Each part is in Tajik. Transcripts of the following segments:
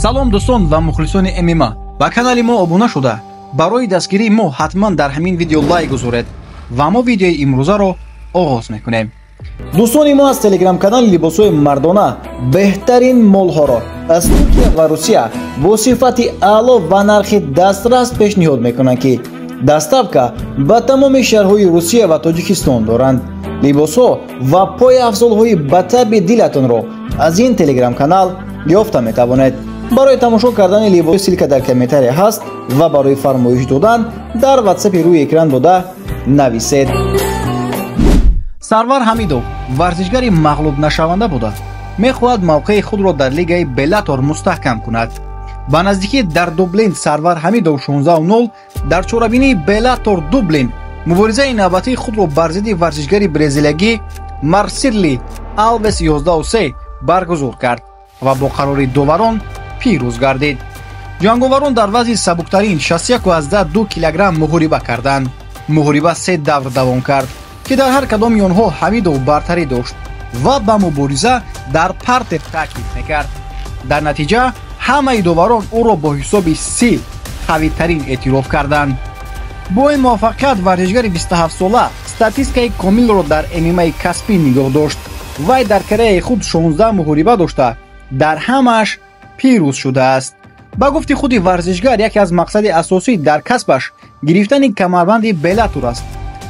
Салом дӯстон ва мухлисони ММА, ба канали мо обуна шуда, барои дастгирии мо ҳатман дар ҳамин видео лайк гузоред ва мо видеои имрӯзаро оғоз мекунем. Дӯстони мо аз телеграм-канали либосҳои мардона беҳтарин молҳоро аз Туркия ва Русия бо сифати аъло ва нархи дастрас пешниҳод мекунанд, ки доставка ба тамоми шаҳрҳои Русия ва Тоҷикистон доранд. Либосҳо ва пойафзолҳои ба таби дилатонро аз ин телеграм-канал ёфта метавонед. Барои тамошо кардани либос ссылка дар комментария ҳаст ва барои фармоиш додан дар ватсапи рӯи экран дода нависед. Сарвар Ҳамидов варзишгари мағлубнашаванда буда, мехоҳад мавқеи худро дар лигаи Беллатор мустаҳкам кунад. Ба наздикӣ дар Дублин Сарвар Ҳамидов 16-0 дар чорабинии Беллатор Дублин муборизаи навбатии худро бар зидди варзишгари бразилиягӣ Марсирли Алвес 11-3 баргузор кард ва бо қарори доварон пирӯз гардид. Ҷанговарон дар вазни сабуктарин 61,2 килограмм муҳориба карданд. Муҳориба се давр давом кард, ки дар ҳар кадоми онҳо Ҳамидов бартарӣ дошт ва ба мубориза дар партер таъкид мекард. Дар натиҷа ҳамаи доварон ӯро бо ҳисоби 3 қавитарин эътироф карданд. Бо ин муваффақият варзишгари 27-сола статистикаи комилро дар ММАи касбӣ нигоҳ дошт. Вай дар карьераи худ 16 муҳориба дошта, дар ҳамааш пирӯз шудааст. Ба гуфти худи варзишгар, яке аз мақсади асосӣ дар касбаш гирифтани камарбанди Беллатор аст.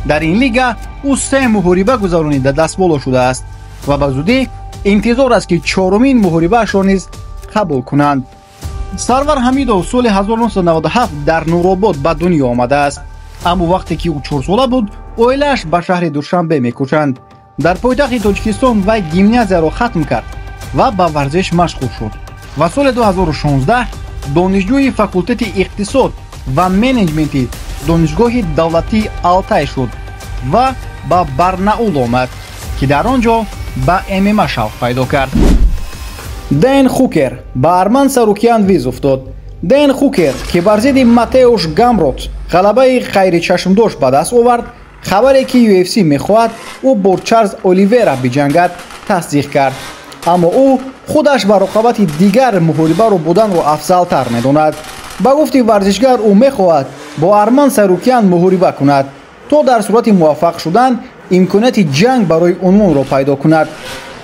Дар ин лига ӯ се муҳориба гузаронида дастболо шудааст ва ба зудӣ интизор аст, ки чорумин муҳорибаашро низ қабул кунанд. Сарвар Ҳамидов соли 1997 дар Нуробод ба дунё омадааст. Аммо вақте ки ӯ чорсола буд, оилааш ба шаҳри Душанбе мекӯчанд. Дар пойтахти Тоҷикистон вай гимназияро хатм кард ва ба варзиш машғул шуд ва соли 2016 донишҷӯи факултети иқтисод ва менеҷменти Донишгоҳи давлатии Алтай шуд ва ба Барнаул омад, ки дар он ҷо ба ММА шавқ пайдо кард. Дэн Хукер ба Арман Сарукян виз уфтод. Дэн Хукер, ки бар зидди Матеуш Гамрот ғалабаи ғайричашмдошт ба даст овард, хабаре ки UFC мехоҳад ӯ бо Чарлз Оливера биҷангад тасдиқ кард. Аммо ӯ худаш ба рақобати дигар муҳорибаро буданро афзалтар медонад. Ба гуфти варзишгар, ӯ мехоҳад бо Арман Сарукян муҳориба кунад, то дар сурати муваффақ шудан имконияти ҷанг барои унвонро пайдо кунад.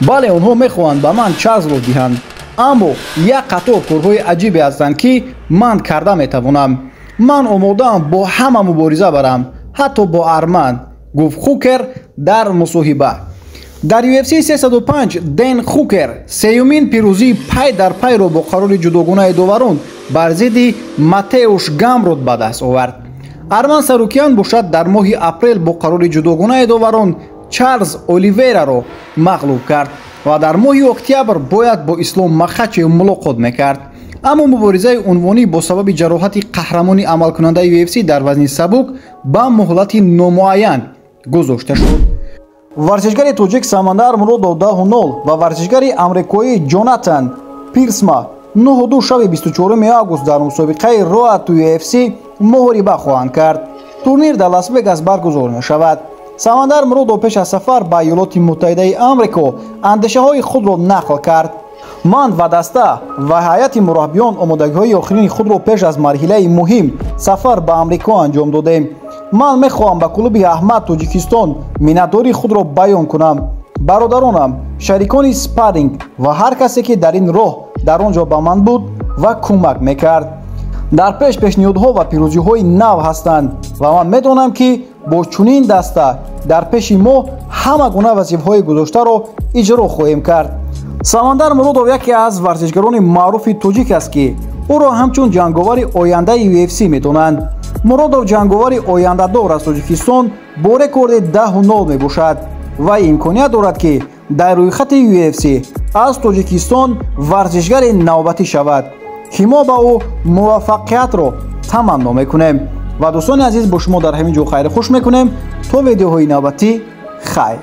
Бале, онҳо мехоҳанд ба ман Чарлзро диҳанд, аммо як қатор корҳои аҷибе ҳастанд, ки ман карда метавонам. Ман омодаам бо ҳама мубориза барам, ҳатто бо Арман, гуфт Хукер дар мусоҳиба. Дар UFC 305 Дэн Хукер сеюмин пирӯзии пай дар пайро бо қарори ҷудогонаи доварон бар зидди Матеуш Гамрот ба даст овард. Арман Сарукян бошад, дар моҳи апрел бо қарори ҷудогонаи доварон Чарлз Оливераро мағлуб кард ва дар моҳи октябр бояд бо Ислом Махачев мулоқот мекард. Аммо муборизаи унвонӣ бо сабаби ҷароҳати қаҳрамони амалкунандаи UFC дар вазни сабук ба муҳлати номуайян гузошта шуд. Варзишгари тоҷик Самандар Муродов 10-0 ва варзишгари амрикоӣ Ҷонатан Пирсма 9-2 шаби 24 август дар мусобиқаи Road to UFC муҳориба хоҳанд кард. Турнир дар Лас-Вегас баргузор мешавад. Самандар Муродов пеш аз сафар ба Иёлоти Муттаҳидаи Амрико андешаҳои худро нақл кард. Ман ва даста ва ҳайати мураббиён омодагиҳои охирини худро пеш аз марҳилаи муҳим сафар ба Амрико анҷом додем. Ман мехоҳам ба клуби Аҳмад Тоҷикистон миннатдории худро баён кунам. Бародаронам, шарикони спарринг ва ҳар касе, ки дар ин роҳ дар он ҷо ба ман буд ва кӯмак мекард. Дар пеш пешниҳодҳо ва пирӯзиҳои нав ҳастанд ва ман медонам, ки бо чунин даста дар пеши мо ҳама гуна вазифаҳои гузоштаро иҷро хоҳем кард. Самандар Муродов яке аз варзишгарони маъруфи тоҷик аст, ки ӯро ҳамчун ҷанговари ояндаи UFC медонанд. Муродов ҷанговари ояндадор аз Тоҷикистон бо рекорди 10-0 мебошад ва имконият дорад, ки дар рӯйхати UFC аз Тоҷикистон варзишгари навбатӣ шавад, ки мо ба ӯ муваффақиятро таманно мекунем. Ва дӯстони азиз, бо шумо дар ҳамин ҷо хайру хуш мекунем то видеоҳои навбатӣ. Хайр.